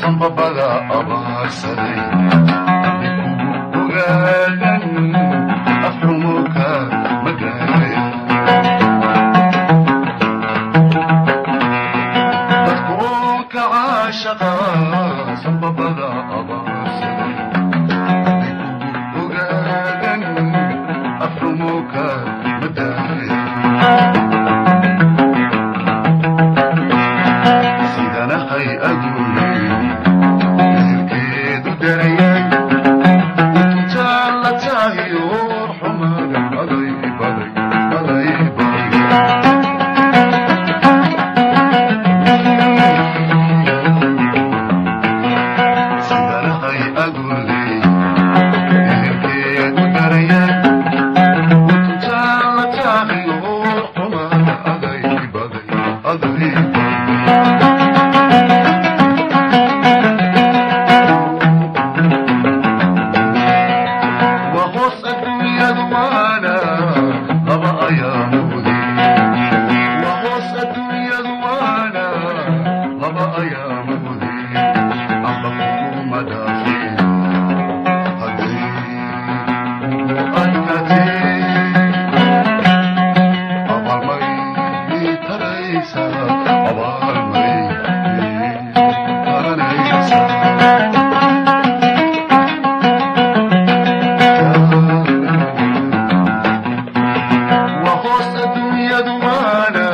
Sanbabada abaarsaday kugu ogaadan afxumuka magaaya dadku ka caashaqa sanbabada abaarsaday kugu ogaadan afxumuka madaaya sidanahay aduunay ehelkeedu darayay utujaalla tahiyoor xumaga aday baday aday baday sidanahay aduunay ehelkeedu darayay utujaalla tahiyoor xumaga aday baday aday baday. وخص الدنيا دوانا لما أيامودي وخص الدنيا دوانا لما أيامودي أبقوا مدافي هدي وأنكتي أبال مي تريسا أبال مي تريسا. وخص الدنيا دوانا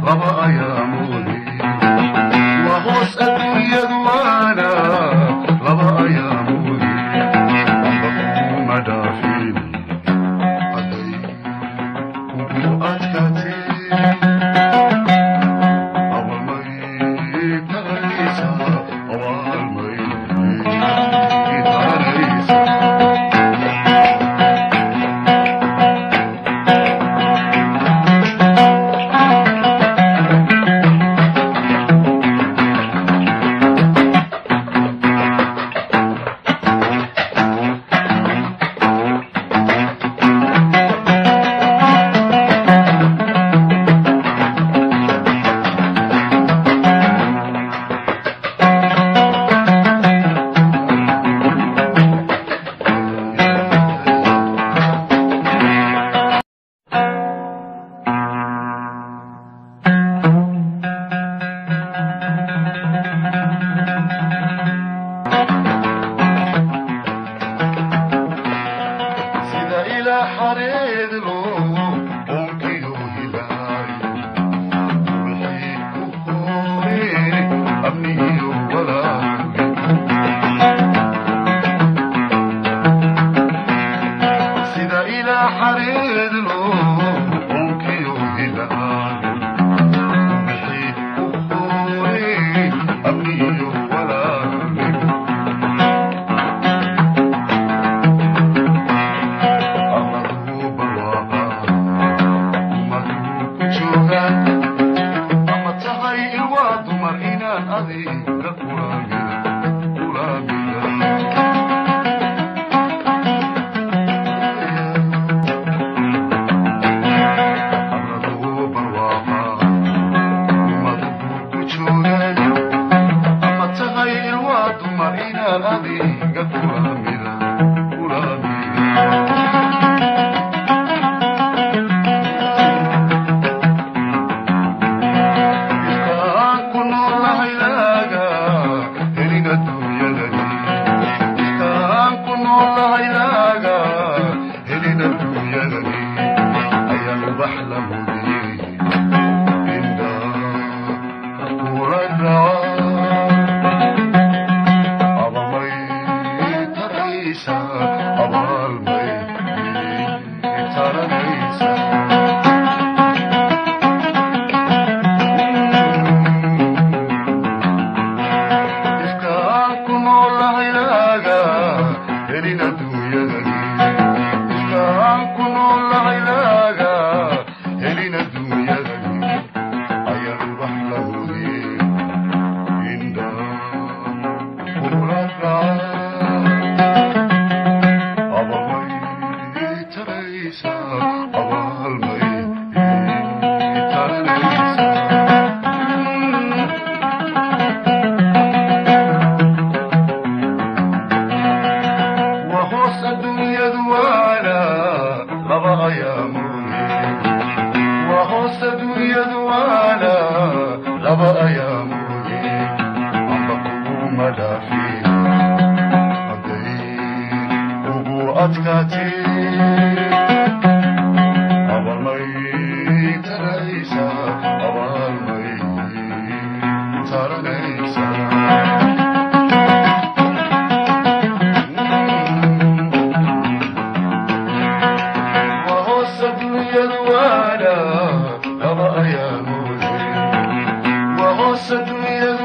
لما أيامودي وخص الدنيا دوانا لما أيامودي أبقوا مدافين أدي وأتكتي أول ما يتريسا أول ما يتريسا. Dunyadu waana laba ayaamoode, amba kuguma dhaafin hadday ugu adkaatee. Abaalmay taraysaa, abaalmay taranaysaa. Wahoos dunyadu waana laba ayaamoode, wahoos dunyadu